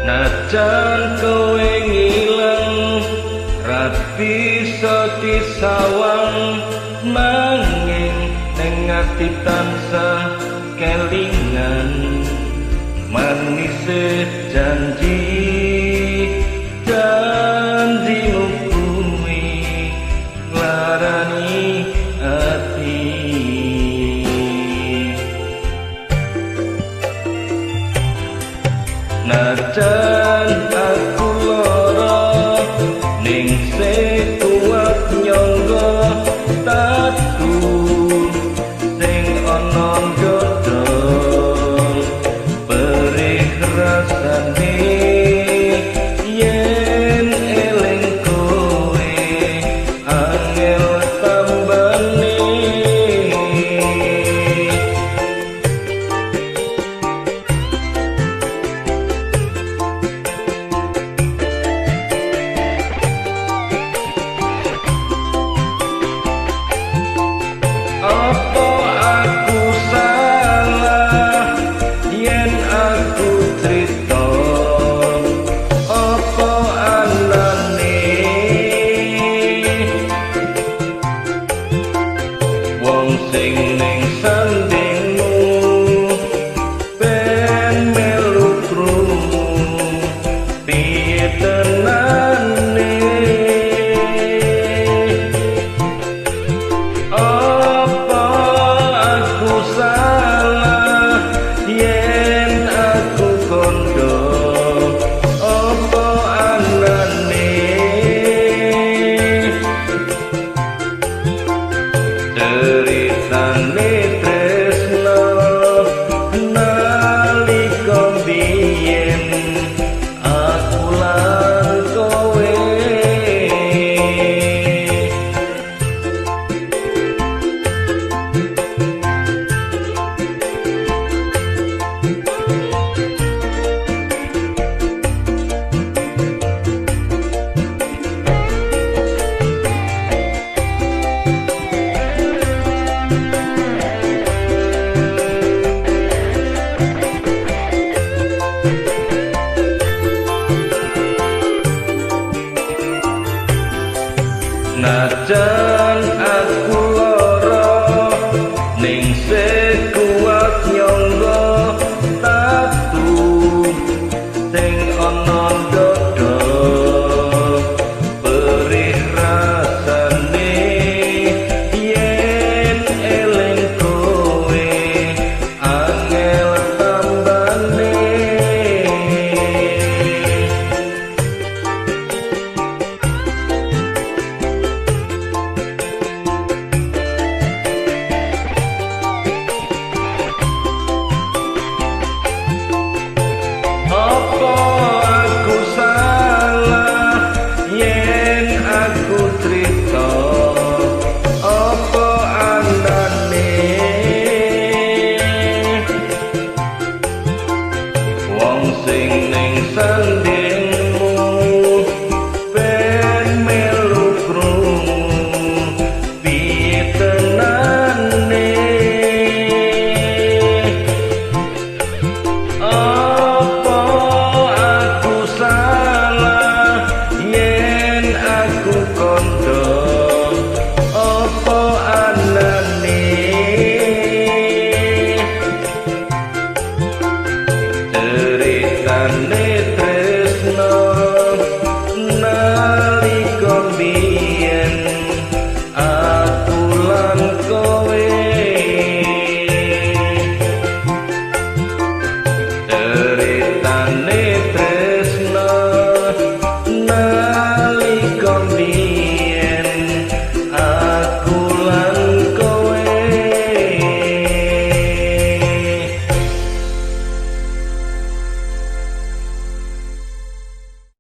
Najan kowe ngilang ra bisa disawang, nanging ning ati tansah kelingan manise janji janjimu kuwi nglarani ati. Najan aku lara ning sing kuat nyangga tatu sing ana dada perih rasane yen eling kowe angel tambane. Apa aku salah yen aku crita, apa anane wong sing ning sandingmu ben melu krungu piye tenane. Apa aku salah yen aku kondo, apa anane ceritane tresno nalika biyen aku lan kowe. Najan aku lara ning sing kuat nyangga tatu sing ana dada perih rasane yen eling kowe angel tambane. Apa aku salah yen aku crita, apa anane wong sing ning sandingmu ben melu krungu piye tenane. Apa aku salah yen aku kondo, apa anane ceritane.